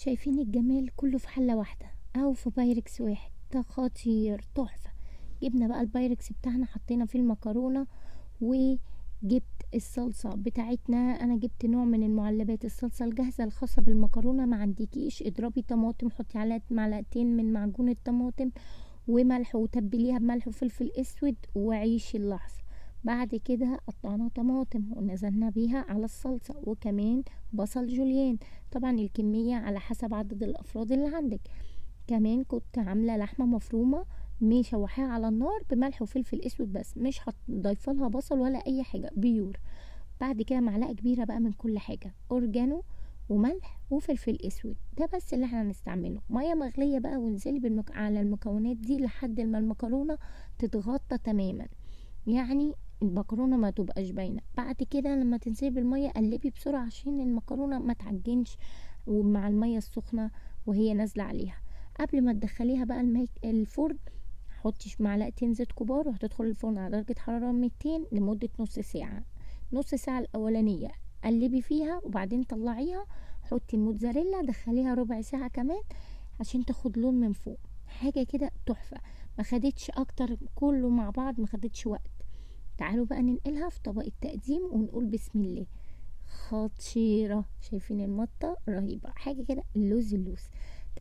شايفين الجمال كله في حلة واحدة او في بايركس واحد، ده خطير تحفة. جبنا بقى البايركس بتاعنا، حطينا فيه المكرونة، وجبت الصلصة بتاعتنا. انا جبت نوع من المعلبات الصلصة الجاهزة الخاصة بالمكرونة، ما عندكيش اضربي طماطم، حطي عليها معلقتين من معجون الطماطم وملح، وتبليها بملح وفلفل اسود، وعيشي اللحظة. بعد كده قطعنا طماطم ونزلنا بيها على الصلصة، وكمان بصل جوليان، طبعا الكمية على حسب عدد الافراد اللي عندك. كمان كنت عاملة لحمة مفرومة مشوحاها على النار بملح وفلفل اسود بس، مش هضيفه لها بصل ولا اي حاجة، pure. بعد كده معلقة كبيرة بقى من كل حاجة، اورجانو وملح وفلفل اسود، ده بس اللي احنا هنستعمله. مية مغليه بقى، وانزلي على المكونات دي لحد ما المكرونه تتغطى تماما، يعني المكرونه ما تبقاش باينة. بعد كده لما تنزلي بالمية قلبي بسرعة عشان المكرونه ما تعجنش ومع المية السخنة وهي نازله عليها. قبل ما تدخليها بقى الفرن، حطي معلقتين زيت كبار، وهتدخل الفرن على درجه حرارة 200 لمدة نص ساعة. نص ساعة الاولانية قلبي فيها، وبعدين طلعيها، حطي الموتزاريلا، دخليها ربع ساعة كمان عشان تاخد لون من فوق. حاجة كده تحفة، ما خدتش اكتر، كله مع بعض ما خدتش وقت. تعالوا بقى ننقلها في طبق التقديم ونقول بسم الله. خطيرة، شايفين المطه رهيبة، حاجة كده لوز اللوز.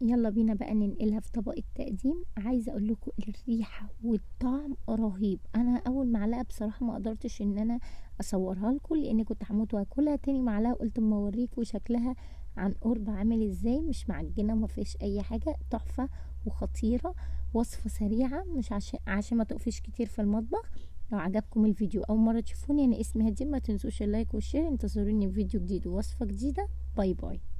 يلا بينا بقى ننقلها في طبق التقديم. عايزه اقول لكم الريحة والطعم رهيب. انا اول معلقه بصراحة ما قدرتش ان انا اصورها لكم لان كنت هموت واكلها. تاني معلقه قلت اما اوريكم شكلها عن قرب عامل ازاي، مش معجنه وما فيش اي حاجة، تحفة وخطيرة. وصفه سريعة، مش عشان ما تقفيش كتير في المطبخ. لو عجبكم الفيديو اول مرة تشوفوني، انا اسمي هدير، ما تنسوش ال like وال share. انتظروني في فيديو جديد ووصفه جديدة. bye bye.